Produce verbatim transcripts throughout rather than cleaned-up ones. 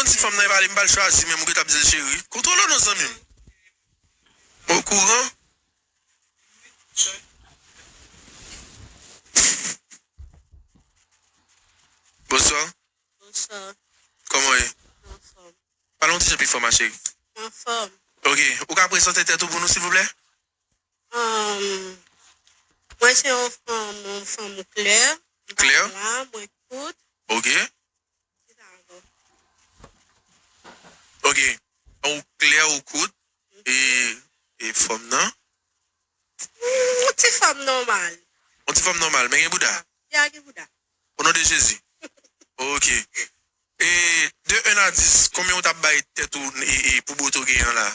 Ti fanm nan pale, m pa l chwazi, men m gentan ap di l cheri. Kontwole w non, zanmi m. Okouran. Bonswa. Bonswa. Kòman w ye? Anfòm. Pale yon ti jan pi fò, ma chérie. Anfòm. Ok. Ou ka prezante tèt ou pou nou, silvouplè? Um, mwen se yon fanm, yon fanm klè. Klè? Mwen kout. Ok. Ki sa ankò? Ok. Ou klè, ou kout. E, e fòm nan? Mm, yon ti fanm nòmal. Yon ti fanm nòmal, men gen bouda? Ya, gen bouda. O non de Jezi. Ok. E de un a dis, konbyen ou t ap bay tèt ou e, e pou bote w genyen an la?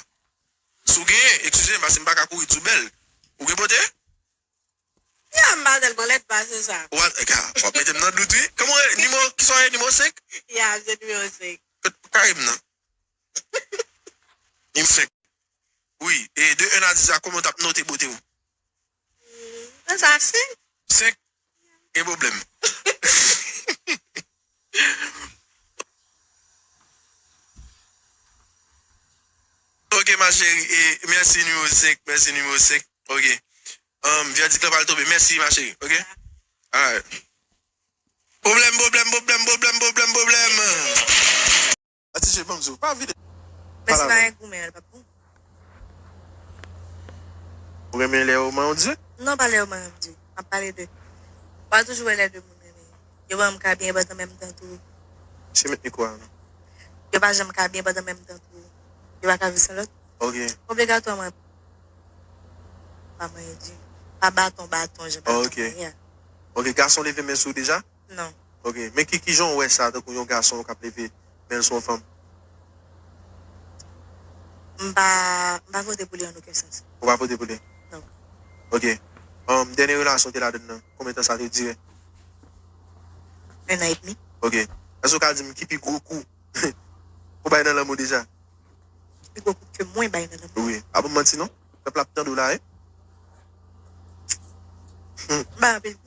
Si w genyen, eskize m, paske m pa ka kouri di w bèl. Ou gen bote? Ya, m pa tèlman lèd pase sa. W a, ka, w ap mete m nan dout, wi. Kòman w ye? Nimewo, kisa w ye? Nimewo senk? Ya, se nimewo senk. Kay m nan. Nimewo senk. Wi, e de un a dis la, kòman w t ap note bote w? Hmm, sa senk. Senk? Gen pwoblèm. Ok, ma chérie, e mèsi nimewo senk, mèsi nimewo senk. Ok. Um, vèdik la pral tonbe. Mèsi, ma chérie, ok? Alright. Pwoblèm, pwoblèm, pwoblèm, pwoblèm, pwoblèm, pwoblèm. Atije, ban m di w, pa vide. Mèsi, pa gen goumen, l p ap bon. Ou renmen lè yo manyen w di? Non, pa lè yo manyen m di. M ap pale de. Ou pa toujou wè lè de moun renmen. Yo ban m ka byen pandan menm tan tou. Se met mikwo a non. Yo pa janm ka byen pandan menm tan tou. Yo pa ka viv san lòt. Ok. Obligatwaman. Pa manyen di. Pa baton, baton, jan baton manyen an. Ok, gason leve men sou w deja? Non. Ok, men ki, ki jan w wè sa, tankou yon gason k ap leve men l sou yon fanm? M pa, m pa vote pou li an okenn sans. Ou pa vote pou li? Non. Ok. Um, dènye relasyon w te ladann nan, konbyen tan sa te dire? Un an et demi. Ok. Èske w ka di m ki pi gwo kou ou bay nan lanmou deja? Ki pi gwo kou ke mwen bay nan lanmou? Wi. Pa ban m manti non. Pèp la ap tande w la, wi. Hmm. M bay anpil kou.